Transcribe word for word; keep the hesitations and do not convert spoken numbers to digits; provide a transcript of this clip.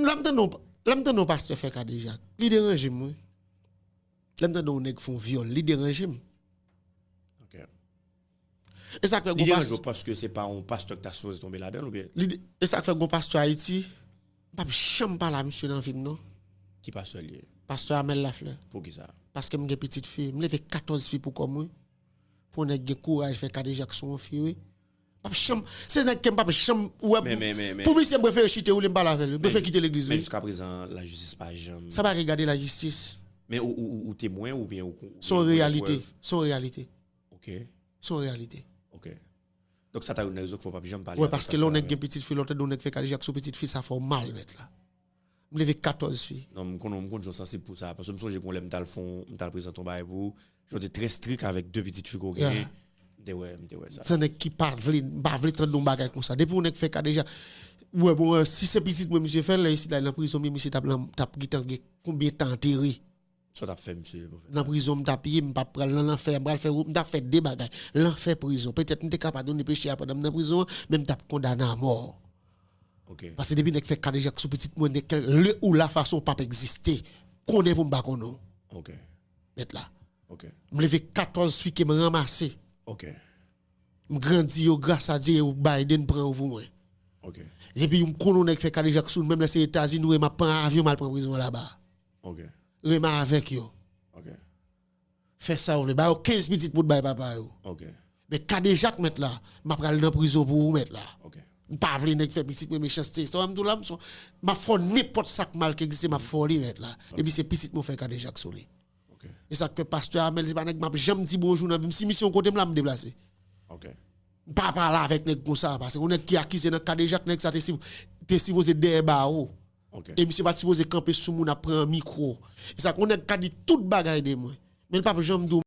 Lè m tande yon, lè m tande yon pastè fè kadejak, li deranje m, wi. Lè m tande yon nèg fè yon vyòl, li deranje m. Ok. E sa k fè Li gon pas- Deranje w paske se pa yon pastè ki ta sipoze tonbe ladan l oubyen li de- e sa k fè gon pastè Ayiti, m p ap janm pale a misye nan vi m non. Ki pastè li ye? Pastè Amel Lafleur. Poukisa? Paske m gen pitit fi, m leve katòz fi pou kò m, wi. Pou yon nèg gen kouraj fè kadejak sou yon fi, wi. M p ap janm, se nèg ke m p ap janm wè. Men, men, men, men. Pou misye, m prefere chite, wi, m pale avè l, wi. M prefere kite legliz, Men wi. Jiska prezan, lajistis pa janm. Sa pa regade lajistis. Men ou, ou, ou, ou temwen oubyen ou, ou Se yon ou gen reyalite. prèv? Se yon reyalite. Ok, Se yon reyalite. ok. Donk sa ta yon rezon ki fè w p ap janm pale Wè, avèk paske lè yon pastè nèg a. Gen pitit fi, lè w tande yon nèg fè kadejak sou pitit fi, sa fè w mal, mèt la. M leve katòz fi. Non, m konnen, m konn jan w sansib pou sa. Paske m sonje gon lè m t al fè yon, m t al prezante yon bagay pou ou. Jan w te trè strik avèk de pitit fi ke w genyen. M te wè, m te wè sa. Se nèg ki pa vle, m pa vle tande yon bagay konsa. Depi yon nèg fè kadejak, wè, bon, si se pitit mwen, misye fè l, la, isi la, nan prizon, men misye t ap, t ap gentan gen konbyen tan antere. Sa w t ap fè, misye, pou fè? Nan prizon, m t ap ye, m p ap pral nan lanfè, m pral fè, m t ap fè de bagay. Lanfè, prizon. Petèt, m te ka padone peche a pandan m nan prizon an, men m t ap kondane a mò. Ok, Paske depi nèg fè kadejak sou pitit mwen, nèg lè ou la fason w p ap egziste. Konnen pou m pa konnen w. ok, Mèt la. ok, M leve katòz fi ke m ranmase. ok, M grandi yo, gras a Dye, yo Biden pran yo pou mwen. ok, Epi m konnen yon nèg fè kadejak sou l, menm lè se Etazini, ou wè m ap pran avyon, m al pran prizon laba. ok, Renmen avèk yo. ok, Fè sa w vle. Ba yo kenz pitit pou t bay papa yo. ok. Men kadejak mèt la, m ap pral nan prizon pou ou mèt la. Ok. M pa vle nèg fè pitit mwen mechanste. Sa w wè m di w la, m son, m ap fè w nenpòt sa k mal ki egziste, m ap fè w li mèt la. Depi se pitit mwen fè kadejak sou li. Ok. E sa k fè pastè Amel, se pa nèg m ap janm di bonjou nan vi m. Si misye yon kote m la, m deplase. Ok. M pa pale avèk nèg konsa, paske yon nèg ki akize nan kadejak, nèg sa te, si- te sipoze dèyè bawo. Ok. E misye pa t sipoze kanpe sou moun ap pran mikwo. E sa, yon nèg ka di tout bagay de mwen. Men l p ap janm di w